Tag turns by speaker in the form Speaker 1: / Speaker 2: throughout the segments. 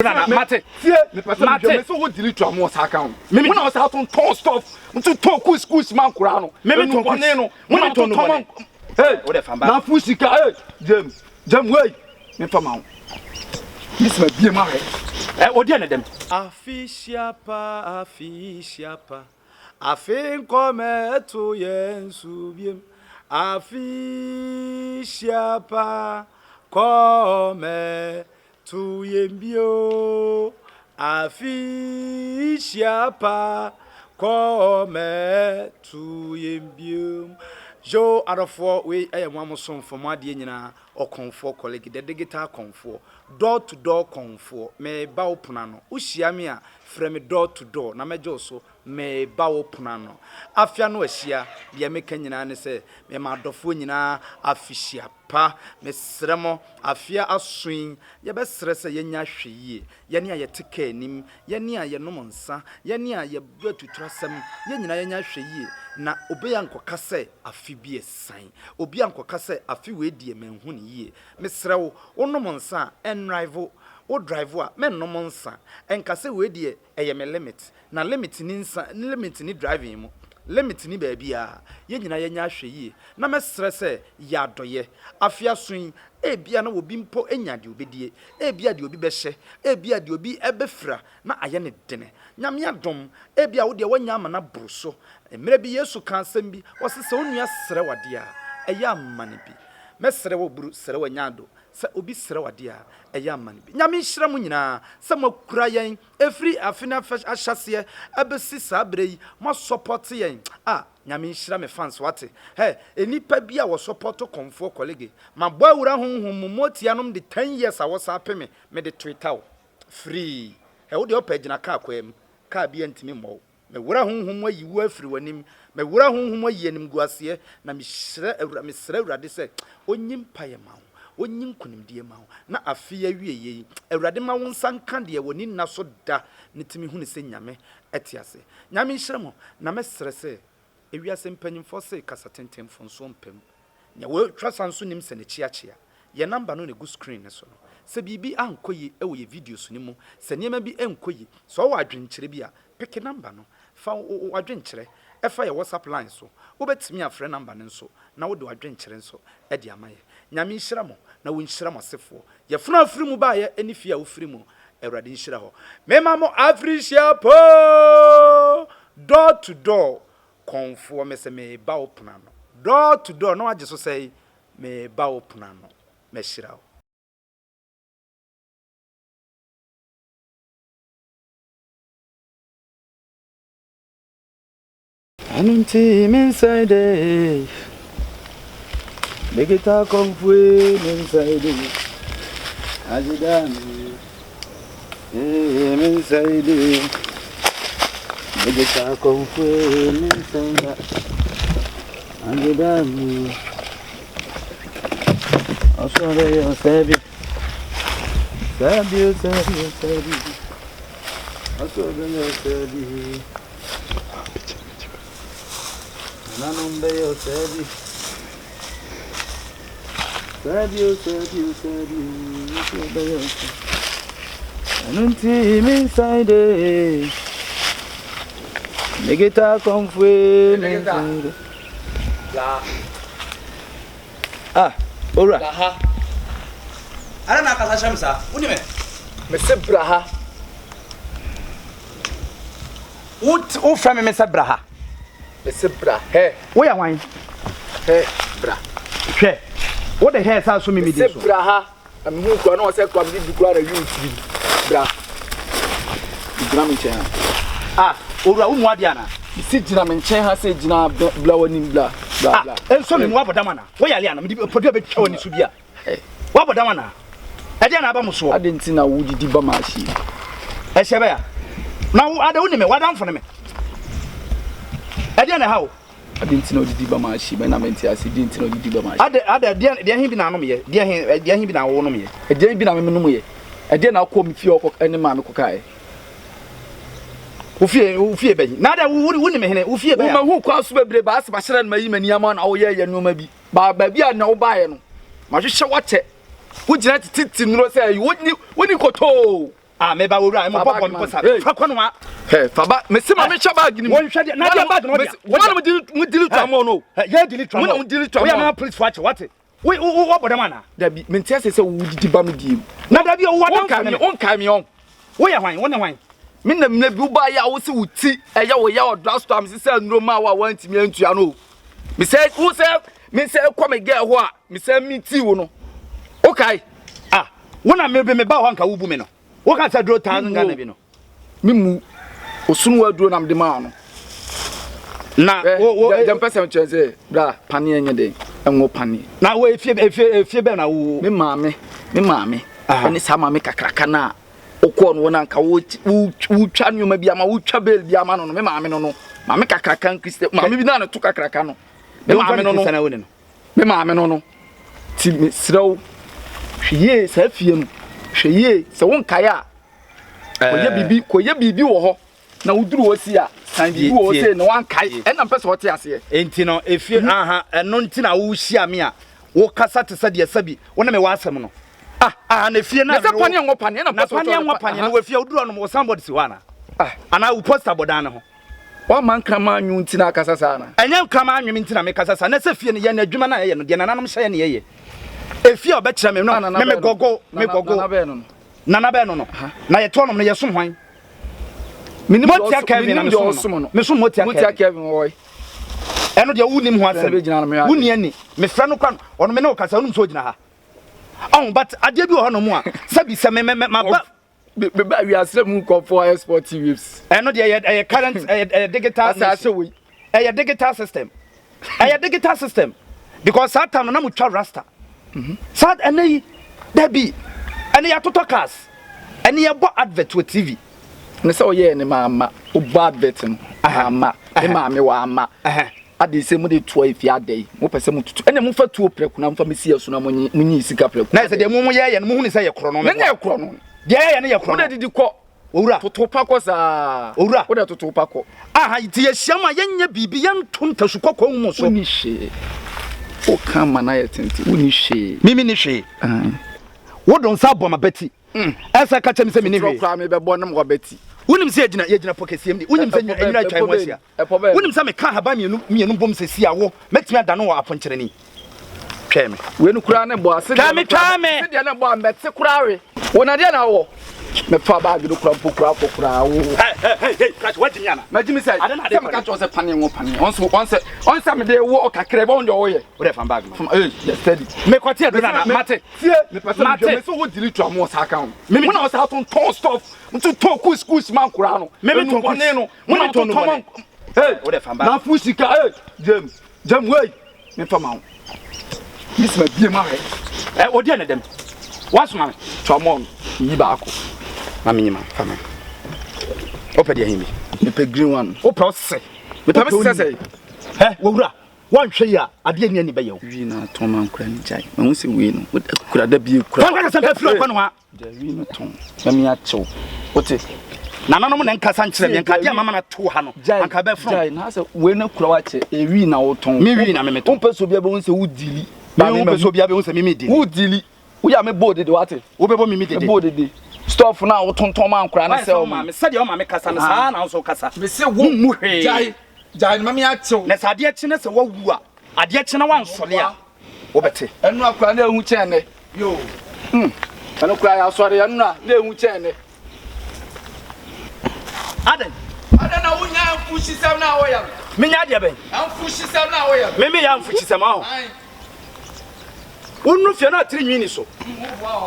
Speaker 1: Nana, mate.
Speaker 2: Tie, mepɛ sɛ mehwɛ me sɛ wo delete a mo ɔsa ka ho. Mo na ɔsa tontɔn stuff, nso tɔn kus kus ma nkoraa no.
Speaker 1: Meme tɔn kus.
Speaker 2: no. Mo na
Speaker 1: tɔn
Speaker 2: tontɔn ma. Hey,
Speaker 1: wo de fa ba.
Speaker 2: Na fu sika, hey, James, James wei. Me fa ma wo. This ma bie ma hwɛ.
Speaker 1: Eh, odi ne dem.
Speaker 3: Afihyia pa, afihyia pa, afe nkɔmɛto yɛn so biem. Afihyia pa, kɔmɛ to yɛn bio. Afihyia pa, kɔmɛ to yɛn bio. Yo, adɔfoɔ, wei ɛyɛ mo amosomfo mo adeɛ nyinaa ɔkɔmfoɔ colleague, the digital kɔmfoɔ, door to door kɔmfoɔ. Meba wo pono ano, wohyia me a frɛ me door to door na mɛgye wo so. Meba wo pono ano afia no ahyia. Deɛ meka nyinaa ne sɛ mema adɔfoɔ nyinaa afihyia pa. Mesrɛ mo, afia aso yi, yɛbɛsrɛ sɛ yɛnya hwɛ yie. Yɛne a yɛte kaa anim, yɛne a yɛnom nsa, yɛne a yɛbɔ atutu asɛm, yɛn nyinaa yɛnya hwɛ yie na obi ankɔka sɛ afe bi ɛsan, obi ankɔka sɛ afe wei deɛ manhu ne yie. Mesrɛ wo, wonom nsa a ɛnrive wo, drive a mɛnnom nsa. Ɛnka sɛ wei deɛ ɛyɛ me limit, na limit ni nsa, limit ni driving mu, limit ni baabi a yɛn nyinaa yɛnya ahwɛ yie. Na mɛsrɛ sɛ yɛ adɔyɛ afe aso yi, ebia na obi mpo anya deɛ obɛdie, ebia deɛ obi bɛhyɛ, ebia deɛ obi ɛbɛfira na ayɛ ne dene. Nyame adom, ebia wo deɛ wanya ama no aboro so. Mmerɛ bi Yesu ka asɛm bi, wɔse sɛ wo nua srɛ wadeɛ a, ɛyɛ ama no bi. Mɛsrɛ wɔ buru srɛ wanya ado sɛ obi srɛ wadeɛ a, ɛyɛ ama no bi. Nyame nhyira mo nyinaa sɛ moakura yɛn ɛfiri afe no ahyɛseɛ ɛbɛsi saa berɛ yi, moasɔpɔte yɛn a. Nyame nhyira me fans, wate. Hɛ, nnipa bi a wɔsɔpɔto kɔmfoɔ colleague, mabɔ awura honhom mu motia nom de 10 years a wɔsa pe me, mede Twitter wo free. Ɛ, wo deɛ ɔpɛ gyina kaa kwaa mu, kaa bi antumi mmɔ wo. Mewura honhom mu ayi wo afiri w'anim, mewura honhom mu ayi animguaseɛ, na mesrɛ Awura, mesrɛ Awurade sɛ ɔnyi mpaeɛ ma wo, ɔnyi nkonimdie ma wo, na afe awie yi, Awurade ma wo nsa nka deɛ w'ani nna so da ne tumi hunu sɛ Nyame ɛte ase. Nyame nhyira mo. Na mɛsrɛ sɛ ewiase mpanyimfoɔ se kasa tentenfo nso mpam nea wɔatwa sa nso nim sɛ n'akyiakyia. Yɛ number no na egu screen ne so no. Sɛ biribi ankɔ yie ɛwɔ yɛ videos no mu, sɛ nneɛma bi ɛnkɔ yie, sɛ ɔwɔ adwenkyerɛ bi a, pick number no, fa wo adwenkyerɛ ɛfa yɛ WhatsApp line so. Wobɛtumi afrɛ number no nso na wode w'adwenkyerɛ nso ɛde ama yɛ. Nyame nhyira mo na wɔnhyira mo asefoɔ. Yɛfono afiri mu baayɛ ɛne fie a wofiri mu, Awurade nhyira hɔ. Mema mo afirihyia poo. Door to door kɔnfoɔ, me sɛ meba wo pono ano. Door to door na wagye so sɛ meba wo pono ano. Mɛhyira wo. Ɛno nti me nsa de megita kɔmfoe, me nsa de agyeda me, me nsa de megita kɔmfoe, me nsa da agyeda me. Ɔsoro bɛyɛ ɔsɛ bi sɛbi sɛbi sɛbi, ɔsoro bɛyɛ ɔsɛ bi, nananom bɛyɛ ɔsɛ bi sɛbi sɛbi sɛbi, ɔsoro bɛyɛ ɔsɛ. Ɛno nti me nsa de megita kɔmfoe, me nsa de. Ah, owura.
Speaker 1: Bra ha. Ara na akasa kyerɛ me saa. Wo ni me.
Speaker 2: Mese bra ha.
Speaker 1: Wo wo frɛ me me sɛ bra ha.
Speaker 2: Mese bra hɛ.
Speaker 1: Wo yɛ hwan?
Speaker 2: Hɛ, bra.
Speaker 1: Hwɛ. Wo de hɛ sa so me me di so.
Speaker 2: Mese bra ha. Na mehu kura na ɔsɛ kura mede du kura na wi tiri. Bra. Gyina me nkyɛn ha.
Speaker 1: Ah, owura, wo mu ade ana?
Speaker 2: Mese gyina me nkyɛn ha sɛ gyina bla w'anim bla bla bla.
Speaker 1: Ah, nso me mu abɔ dam ana? Wo yale ana? Mede pɔdu abɛtwa w'ani so bi a. Wabɔ dam ana? Ɛdeɛ na aba mo soɔ.
Speaker 2: Ade nti na wodidi ba ma ahye.
Speaker 1: Ɛhyɛ bɛya. Na wo ade wo ne me, w'adamfo ne me. Ɛdeɛ na ɛha wo.
Speaker 2: Ade nti na wodidi ba ma ahye mɛ na mente ase deɛ nti na wodidi ba ma ahye.
Speaker 1: Ade ade deɛ deɛ he bi na anom yɛ. Deɛ he deɛ he bi na wo nom yɛ.
Speaker 2: Ɛdeɛ bi na me nom yɛ. Ɛdeɛ na akɔ me fie ɔkɔ ɛne maame kɔ kae.
Speaker 1: Wo fie wo fie bɛyi. Na ade wo wo ne me hene wo fie bɛyi.
Speaker 2: Wo ma hu kwan so bebree ba ase ba hyerɛ no ma yi m'ani ama na woyɛ yɛ nneɛma bi. Ba baabi a na wobaeɛ no, mahwehwɛ wakyɛ. Wogyina tete nnuro sɛ woni woni kotoo.
Speaker 1: Ah, me ba wura, mo bɔ bɔ me sa. Fa kɔ no wa.
Speaker 2: Hey, fa ba, me se ma me hwɛ bag ni mu.
Speaker 1: Won hwɛ de, na de bag no de.
Speaker 2: Wo na mo dili mo dili tramɔ no.
Speaker 1: Ye dili tramɔ.
Speaker 2: Mo na mo dili tramɔ.
Speaker 1: Wo ya ma police for ache, what? Wo wo wo bɔ dam ana?
Speaker 2: Dabi, me nte ase sɛ wo didi ba me die mu.
Speaker 1: Na dabi o wo
Speaker 2: adam me, wo nkae me on.
Speaker 1: Wo yɛ hwan? Wo ne hwan?
Speaker 2: Me na mena bi wo ba ya wo se wo ti ɛyɛ wo ya ɔdra store me se sɛ nnuro ma wo a wantumi antua no. Me sɛ wo sɛ me sɛ kɔ me girl hɔ a me sɛ me ti wo no. Wo kae?
Speaker 1: Ah, wo na me me ba hɔ anka wo bu me no. Wo ka sɛ duro thousand Ghana bi no.
Speaker 2: Me mu osono aduro na mede maa no.
Speaker 1: Na
Speaker 2: eh, wo wo deɛ mpɛ sɛ nkyerɛ sɛ bra paneɛ nyɛ den ɛnwo paneɛ.
Speaker 1: Na wo efie efie efie bɛn na wo.
Speaker 2: Me maame me maame ɛne saa maame kakraka no a wokɔɔ no wɔ no anka wotwa nneɛma bi ama wotwa bail bi ama no no me maame no no maame kakraka nkristian maame bi na ne to kakraka no me maame no no Me maame no no. Ti mesrɛ wo, hwɛ yie saa fie no, hwɛ yie sɛ wonkae a, kɔyɛ biribi, kɔyɛ biribi wɔ hɔ na woduru hɔ si a, san biribi wɔ hɔ sei na wankae. Ɛna mpɛ sɛ ɔte aseɛ.
Speaker 1: Enti no, efie, mhm. aha, ɛno nti na wohyia me a, wokasa te sɛ deɛ sɛbi wo ne me wɔ asɛm no.
Speaker 2: Ah,
Speaker 1: ah, na efie na
Speaker 2: sɛ paneɛ nwɔ paneɛ na
Speaker 1: mpɛ sɛ paneɛ nwɔ paneɛ no wɔ efie woduru hɔ nom wo sanbɔd si hɔ ana?
Speaker 2: Ah,
Speaker 1: anaa wo poster bɔ dan no ho.
Speaker 2: Woamma nkraman anwe wo nti na akasa saa anaa?
Speaker 1: Ɛnyɛ nkraman anwe me nti na mekasa saa. Na sɛ fie no, yɛn adwuma no a yɛyɛ no, deɛ nananom hyɛ yɛn na yɛyɛ. Efie a ɔbɛkyerɛ me no, me megɔgo, megɔgo.
Speaker 2: Nana bɛn no no?
Speaker 1: Nana bɛn no no? Na yɛte hɔnom no, yɛsom hwan? Motia Kevin na mesom no. Mesom Motia Kevin.
Speaker 2: Motia Kevin wɔ hɔ.
Speaker 1: Ɛno deɛ wonim ho asɛm. Wonni ani. Mefrɛ no kora no, ɔno me ne wo kasa, wonim sɛ ɔgyina ha. Ɔho, but adeɛ bi wɔ hɔnom a, sɛbi sɛ me me me maba.
Speaker 2: Meba wiase mu nkɔfoɔ ayɛ sporty waves.
Speaker 1: Ɛno deɛ ɛyɛ ɛyɛ current ɛyɛ ɛyɛ digital.
Speaker 2: Asa ahyɛ wei.
Speaker 1: Ɛyɛ digital system. Ɛyɛ digital system because saa time no na mo twa rasta. Mhm. Saa ɛnɛ yi dabi ɛne yɛatotɔ cars ɛne yɛbɔ advert wɔ TV.
Speaker 2: Ne sɛ ɔyɛɛ ne maama wobɔ advert no ama ne maame wɔ ama. Ade sɛ mode toa efi ada yi, mopɛ sɛ motutu, ɛnna momfa tuo prɛko na momfa mmesi ɛso na monyi monyi sika prɛko.
Speaker 1: Na sɛ deɛ mo yɛyɛ no, mohu ne sɛ yɛ korɔ no.
Speaker 2: Na nyɛ korɔ no.
Speaker 1: Deɛ yɛyɛ no yɛ korɔ no.
Speaker 2: Wode didi kɔ.
Speaker 1: Owura.
Speaker 2: Toto pa kɔ saa.
Speaker 1: Owura.
Speaker 2: Wode toto pa kɔ.
Speaker 1: Aha, nti yɛhyia mu a yɛnyɛ biribi, yɛnto ntasu kɔkɔɔ ngu mo so.
Speaker 2: Wonni hwee. Woka ma no ayɛ tenten, wonni hwee.
Speaker 1: Me menni hwee. Wode wo nsa abɔ m'abati. Ɛsɛ ka kyerɛ me sɛ menni hwee.
Speaker 2: Sotorɔ koraa mebɛbɔ na m'abati.
Speaker 1: Wonim sɛ yɛgyina yɛgyina po kɛseɛ mu de. Wonim sɛ nwura atwa yɛn ho ahyia. Wonim sɛ meka ahaban mmienu mmienu bom seesei a wo, mɛtumi adane wo aponkyerɛni. Twɛn me.
Speaker 2: Wei no koraa ne bɔ a.
Speaker 1: Twɛn me, twɛn me.
Speaker 2: Sedeɛ ne bɔ a mɛte koraa we. Wo na deɛ na wowɔ. Mɛfa baage no koraa mpo koraa kɔ koraa wo.
Speaker 1: Hey, hey, hey, hey, Krakye, woagye me ana?
Speaker 2: Magye me sɛ.
Speaker 1: Ade na ade
Speaker 2: Sɛ meka kyerɛ wo sɛ paneɛ ngo paneɛ. Ɔnso, ɔnsɛ, ɔnsɛ mede wo ɔkakra bi, ɔn deɛ ɔyɛ.
Speaker 1: Wo deɛ fa baage ma.
Speaker 2: Fa, hey, yɛ steady.
Speaker 1: Mekɔte aduro nana, mate.
Speaker 2: Tie, mepɛ sɛ mehwɛ, mese wo delete a mo saa ka ho. Mo na ɔsaa tontɔn stuff, tontɔn kus kus ma nkoraa no.
Speaker 1: Meme tɔn kus.
Speaker 2: No.
Speaker 1: Mo na tɔn no bɔne.
Speaker 2: Hey,
Speaker 1: wo de fa ba.
Speaker 2: Na fu sika, hey, James, James wei, me fa ma wo. This ma bie ma hwɛ.
Speaker 1: Eh, odi ne dem. Wasoma me.
Speaker 2: Twa mo yi baako.
Speaker 1: Ma me nyima, fa me. Wopɛ deɛ hin bi?
Speaker 2: Mepɛ green one.
Speaker 1: Wopɛ ɔsɛ.
Speaker 2: Mepɛ me sɛ sɛ.
Speaker 1: Eh, wowura. Woanhwɛ yie a, adeɛ nni ani bɛyɛ wo.
Speaker 2: Wii na atɔn ma nkura no gyae. Mahu sɛ wei no, kura da bie kura.
Speaker 1: Fa nkwa sɛ mfa firi ɔkwa no ha.
Speaker 2: Gya wii no tɔn na me akyew. Wote?
Speaker 1: Nananom na nkasa nkyerɛ me, anka adeɛ a mama no ato ha no, anka bɛfrɔm.
Speaker 2: Gyae, na sɛ wei no kura wakyɛ, ewii na wotɔn.
Speaker 1: Me wii na me metɔn.
Speaker 2: Wompɛ sɛ obiara bɛhu sɛ wo dili.
Speaker 1: Me wompɛ sɛ obiara bɛhu sɛ me me dili.
Speaker 2: Wo dili. Woyɛ a mebɔ wo dede, wate?
Speaker 1: Wobɛbɔ me me dede.
Speaker 2: Mebɔ wo dede. Stuff no a wotontɔn ma nkora no sɛ
Speaker 1: ɔma. Sɛdeɛ ɔma me kasa no, saa na wo nso kasa.
Speaker 2: Mese wo,
Speaker 1: Wommu hwee.
Speaker 2: Gyae, gyae no ma me akyew.
Speaker 1: Na sɛ adeɛ kye na sɛ woawu a, adeɛ kye na woansɔre a, wobɛte.
Speaker 2: Ɛno akora na ehu kyɛn nɛ. Yoo. Hmm. Ɛno koraa yɛ asɔre ɛno na na ehu kyɛn nɛ.
Speaker 1: Adɛn?
Speaker 2: Adɛn na wonya amfuhyisɛm na woyɛ no?
Speaker 1: Menya adeɛ bɛn?
Speaker 2: Amfuhyisɛm na woyɛ no.
Speaker 1: Me meyɛ amfuhyisɛm aho. Wonuru fie na atiri nwi ni so.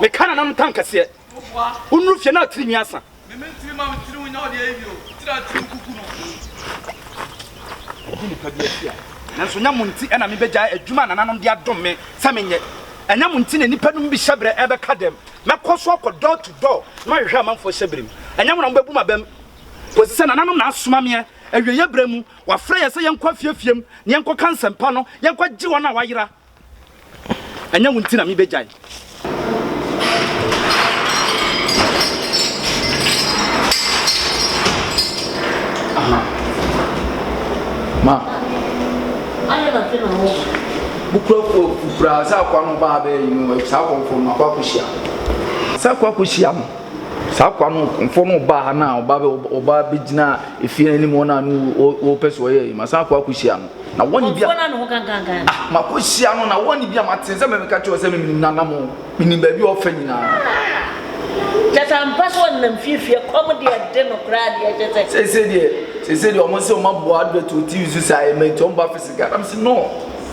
Speaker 1: Meka nananom ntam kɛseɛ. Wonuru fie na atiri nwi asa. Adi nnipa bi akyi a, nanso nyɛ mo nti na mebɛgyae adwuma a nananom de adom me sɛ menyɛ. Ɛnyɛ mo nti na nnipa nom bi hyɛberɛ rebɛka dɛm. Mɛkɔ so akɔ door to door na mahwehwɛ amanfoɔ hyɛberɛ mu. Ɛnyɛ mo na mobɛbu m'abam kɔsi sɛ nananom na asoma meɛ. Awieeɛ berɛ mu, wɔafrɛ yɛn sɛ yɛnkɔ afiefie mu na yɛnkɔka nsɛmpa no, yɛnkɔgye wɔn a wɔayera. Ɛnyɛ wo nti na mebɛgyae.
Speaker 2: Aha. Ma. Bukura kura sɛ akwa no baa bɛyɛ yi no saa akɔmfo no akɔ akɔhyia. Sɛ akɔ akɔhyia no. Saa akoa no kɔmfoɔ no ɔbaa ha no a ɔba bɛ ɔba bɛgyina efie no anim hɔ no a no ɔpɛ sɛ ɔyɛ yi masan akɔ akɔhyia no na wɔne bi a
Speaker 4: Kɔmfoɔ no a ne ho kankankan no.
Speaker 2: Ah makɔhyia no na wɔne bi a mate sɛ meka kyerɛ sɛ menim nanam menim baabi a ɔfa nyinaa.
Speaker 4: Ah! Kyɛ sɛ ampa sɛ ɔnenam fiefie kɔm deɛ ɛde no koraa deɛ kyɛ sɛ.
Speaker 2: Seesei deɛ seesei deɛ ɔmo sɛ ɔmo aboa advert wɔ TV so sɛ ayɛ mɛ nti ɔmo ba physical na mese no.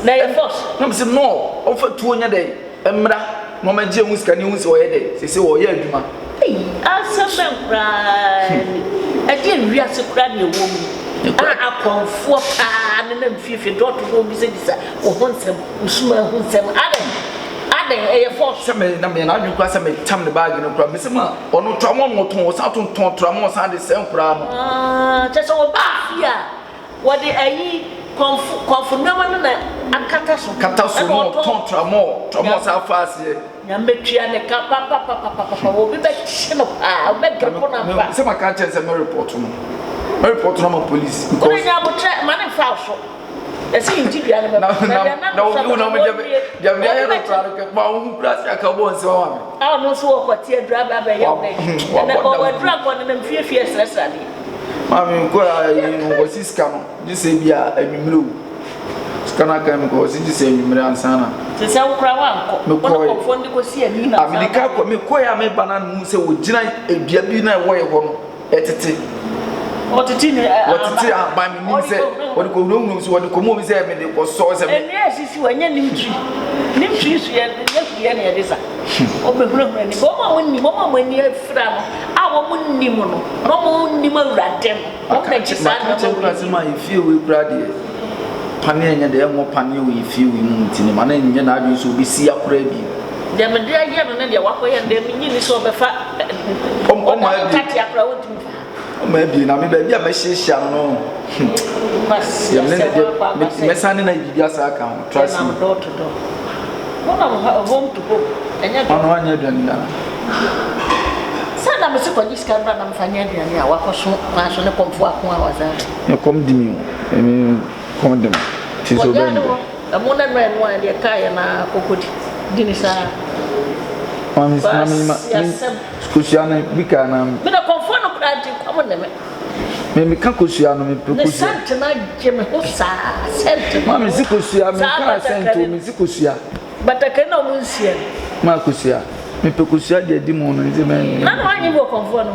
Speaker 4: Na ɛyɛ force.
Speaker 2: Na mese no ɔmfa tuo nyɛ dɛ. Mmra na ɔmɛgye ho sika ne hu sɛ ɔyɛ dɛ sese ɔyɛ adwuma.
Speaker 4: Ei asɛm bɛn koraa ni, ɛdeɛn wiase koraa na ɛwɔ mu yi a akɔmfoɔ paa nenam fiefie door to door bisabisa wo ho nsɛm, wo suman ho nsɛm, adɛn adɛn ɛyɛ force.
Speaker 2: Sɛ me na meyɛ n'adwene koraa sɛ me tam ne baage no koraa mese ma ɔno tramɔ na ɔtɔn ɔsan tontɔn tramɔ ɔsan de sɛn koraa no.
Speaker 4: Aah kyerɛ sɛ ɔbaa fie a Wɔde ayi kɔmfo kɔmfo nneɛma no na akata so.
Speaker 2: Kata so na ɔtɔn tramɔɔ tramɔɔ saa fa aseɛ.
Speaker 4: Nyame bɛtua ne ka papapapapapa obi bɛkye no paa obi bɛdrɔpo no ampa.
Speaker 2: Sɛ maka kyɛn sɛ mɛ report no mɛ report no ama police because.
Speaker 4: Wode nya abotrɛ ma ne nfa wo so yɛsɛ yi nti dua no bɛba
Speaker 2: na na na obi wo na mo deɛ deɛ mede ayɛ no koraa no kɛ ma wo ho kura se aka bɔ nsɛm ama me.
Speaker 4: A ɔno nso wɔ kɔte aduru aba abɛyɛ wo dɛ ɛnɛ ɔwɔ aduru akɔ nenam fiefie srɛsrɛ adeɛ.
Speaker 2: Maame nkɔ a yi no wɔsi sika no gye sɛ bi a anwummerɛ o sika no aka mu kɔ wɔsi gye sɛ anwummerɛ ansa na.
Speaker 4: Te sɛ wo koraa wankɔ.
Speaker 2: Mekɔɛ.
Speaker 4: Wo ne kɔmfoɔ no de kɔsi ani na
Speaker 2: ansa. Mede ka kɔ mekɔɛ a meba no mu sɛ wɔgyina dua bi na ɛwɔ yɛ hɔ no ɛtete.
Speaker 4: Wɔtete ne ahaban.
Speaker 2: Wɔtete ahaban menim sɛ wɔde kɔ hunahuna sɛ wɔde kɔ mu sɛ mede kɔ sɔ sɛ.
Speaker 4: Nnua a esisi hɔ ɛnyɛ nim tree nim tree so yɛ nyɛ huiɛ na yɛde sa. Wɔbɛhunahuna nipa wɔn a wɔnnim wɔn a wɔn ani afira no. A wɔn nnim no, na wɔn nnim Awurade no, wɔn na gye saa
Speaker 2: Maka kyerɛ
Speaker 4: nneɛma
Speaker 2: kura
Speaker 4: wei
Speaker 2: sɛ
Speaker 4: di.
Speaker 2: ma efie wei kura deɛ paneɛ nyɛ deɛ ɛnwɔ paneɛ wɔ efie wei mu nti no ma no nyɛ n'adwene sɛ obɛsi akora bi.
Speaker 4: Deɛ mede ayɛ no ne deɛ wakɔyɛ no deɛ mennye nni sɛ ɔbɛfa
Speaker 2: Ɔm- ɔma
Speaker 4: ɔda no
Speaker 2: abie.
Speaker 4: ntatea koraa ɔntumi mfa.
Speaker 2: Ɔma abie na me baabi a mɛhyehyɛ no no
Speaker 4: Kwasi
Speaker 2: deɛ me ne
Speaker 4: asɛm
Speaker 2: deɛ
Speaker 4: akɔ aba sɛ.
Speaker 2: mɛsan ne na biribi asa aka ho trust me.
Speaker 4: Yɛnam door to door. Wonam home to home. Ɛnyɛ door.
Speaker 2: Ɔno anyɛ aduane da.
Speaker 4: Sɛ na mese kɔgye sika bra na mfa nyɛ aduane a wakɔso kwan so ne kɔmfo ako a wasan.
Speaker 2: Me kɔm di mi o. Emi kɔm di mi. Ti so bɛn
Speaker 4: de. Ɛmo na ɛno ɛno a deɛ kaa yɛ na kɔkɔdi. Di ne saa.
Speaker 2: Maame maame ma kosua no bi kaa na.
Speaker 4: Me na kɔmfo no koraa nti kɔm ne me.
Speaker 2: Me me ka kosua no me pɛ kosua.
Speaker 4: Ne sɛnte no agye me ho saa sɛnte no.
Speaker 2: Maame si kosua me ka sɛnte o me si kosua.
Speaker 4: Batakari na ɔmo nsia no.
Speaker 2: Maa kosua me pɛ kosua deɛ di mu no nti mɛ.
Speaker 4: Na na wanyɛ bi wɔ kɔnfoɔ no.